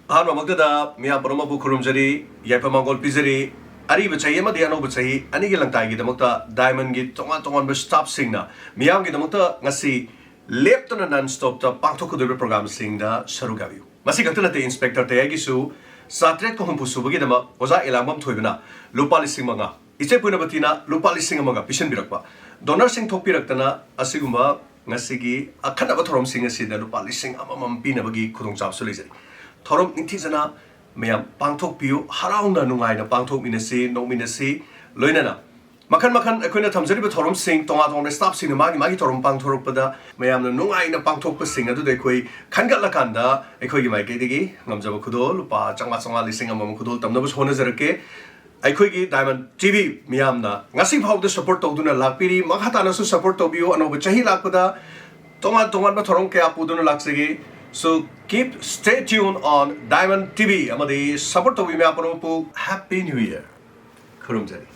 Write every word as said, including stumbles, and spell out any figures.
ꯑꯍꯥꯟꯕꯃꯛꯇꯗ ꯃꯤꯌꯥꯝ ꯄꯨꯝꯅꯃꯛꯄꯨ ꯈꯨꯔꯨꯝꯖꯔꯤ, ꯌꯥꯏꯐ ꯃꯪꯒꯣꯜ ꯄꯤꯖꯔꯤ꯫ ꯑꯔꯤꯕ ꯆꯍꯤ ꯑꯃꯗꯤ ꯑꯅꯧꯕ ꯆꯍꯤ ꯑꯅꯤꯒꯤ ꯂꯪꯇꯥꯏꯒꯤꯗꯃꯛꯇ Diamondꯒꯤ ꯇꯣꯉꯥꯟ ꯇꯣꯉꯥꯟꯕ staffꯁꯤꯡꯅ ꯃꯤꯌꯥꯝꯒꯤꯗꯃꯛꯇ ꯉꯁꯤ ꯂꯦꯞꯇꯅ non stopꯇ ꯄꯥꯡꯊꯣꯛꯀꯗꯧꯔꯤꯕ programꯁꯤꯡꯗ ꯁꯔꯨꯛ ꯌꯥꯕꯤꯌꯨ꯫ ꯃꯁꯤ ꯈꯛꯇ ꯅꯠꯇꯦ, Inspector ꯇꯌꯥꯏꯒꯤꯁꯨ ꯆꯥꯇ꯭ꯔꯦꯠꯀ ꯍꯨꯝꯐꯨ ꯁꯨꯕꯒꯤꯗꯃꯛ ꯑꯣꯖꯥ ꯏꯂꯥꯡꯕꯝ ꯊꯣꯏꯕꯅ ꯂꯨꯄꯥ ꯂꯤꯁꯤꯡ ꯃꯉꯥ, ꯏꯆꯦ ꯄꯨꯏꯅꯕꯇꯤꯅ ꯂꯨꯄꯥ ꯂꯤꯁꯤꯡ ꯑꯃꯒ ꯄꯤꯁꯤꯟꯕꯤꯔꯛꯄ, donorꯁꯤꯡ ꯊꯣꯛꯄꯤꯔꯛꯇꯅ ꯑꯁꯤꯒꯨꯝꯕ ꯉꯁꯤꯒꯤ ꯑꯈꯟꯅꯕ ꯊꯧꯔꯝꯁꯤꯡ ꯑꯁꯤꯗ ꯂꯨꯄꯥ ꯂꯤꯁꯤꯡ ꯑꯃꯃꯝ ꯄꯤꯅꯕꯒꯤ ꯈꯨꯗꯣꯡꯆꯥꯕꯁꯨ ꯂꯩꯖꯔꯤ꯫ ꯊꯧꯔꯝ ꯅꯤꯡꯊꯤꯖꯅ ꯃꯌꯥꯝ ꯄꯥꯡꯊꯣꯛꯄꯤꯌꯨ, ꯍꯔꯥꯎꯅ ꯅꯨꯡꯉꯥꯏꯅ ꯄꯥꯡꯊꯣꯛꯃꯤꯟꯅꯁꯤ, ꯅꯣꯛꯃꯤꯟꯅꯁꯤ꯫ ꯂꯣꯏꯅꯅ ꯃꯈꯟ ꯃꯈꯟ ꯑꯩꯈꯣꯏꯅ ꯊꯝꯖꯔꯤꯕ ꯊꯧꯔꯝꯁꯤꯡ, ꯇꯣꯉꯥꯟ ꯇꯣꯉꯥꯟꯕ staffꯁꯤꯡꯅ ꯃꯥꯒꯤ ꯃꯥꯒꯤ ꯊꯧꯔꯝ ꯄꯥꯡꯊꯣꯔꯛꯄꯗ ꯃꯌꯥꯝꯅ ꯅꯨꯡꯉꯥꯏꯅ ꯄꯥꯡꯊꯣꯛꯄꯁꯤꯡ ꯑꯗꯨꯗ ꯑꯩꯈꯣꯏ ꯈꯟꯒꯠꯂꯀꯥꯟꯗ ꯑꯩꯈꯣꯏꯒꯤ ꯃꯥꯏꯀꯩꯗꯒꯤ ꯉꯝꯖꯕ ꯈꯨꯗꯣꯜ ꯂꯨꯄꯥ ꯆꯥꯝꯃꯉꯥ, ꯆꯥꯝꯃꯉꯥ, ꯂꯤꯁꯤꯡ ꯑꯃꯃꯝ ꯈꯨꯗꯣꯜ ꯇꯝꯅꯕꯁꯨ ꯍꯣꯠꯅꯖꯔꯛꯀꯦ꯫ ꯑꯩꯈꯣꯏꯒꯤ Diamond TV ꯃꯤꯌꯥꯝꯅ ꯉꯁꯤ ꯐꯥꯎꯕꯗ support ꯇꯧꯗꯨꯅ ꯂꯥꯛꯄꯤꯔꯤ, ꯃꯈꯥ ꯇꯥꯅꯁꯨ support ꯇꯧꯕꯤꯌꯨ꯫ ꯑꯅꯧꯕ ꯆꯍꯤ ꯂꯥꯛꯄꯗ ꯇꯣꯉꯥꯟ ꯇꯣꯉꯥꯟꯕ ꯊꯧꯔꯝ ꯀꯌꯥ ꯄꯨꯗꯨꯅ ꯂꯥꯛꯆꯒꯦ꯫ So keep stay tuned on Diamond TV ꯑꯃꯗꯤ support ꯇꯧꯕꯤ ꯃꯌꯥꯝ ꯄꯨꯝꯅꯃꯛꯄꯨ Happy New Year꯫ ꯈꯨꯔꯨꯝꯖꯔꯤ꯫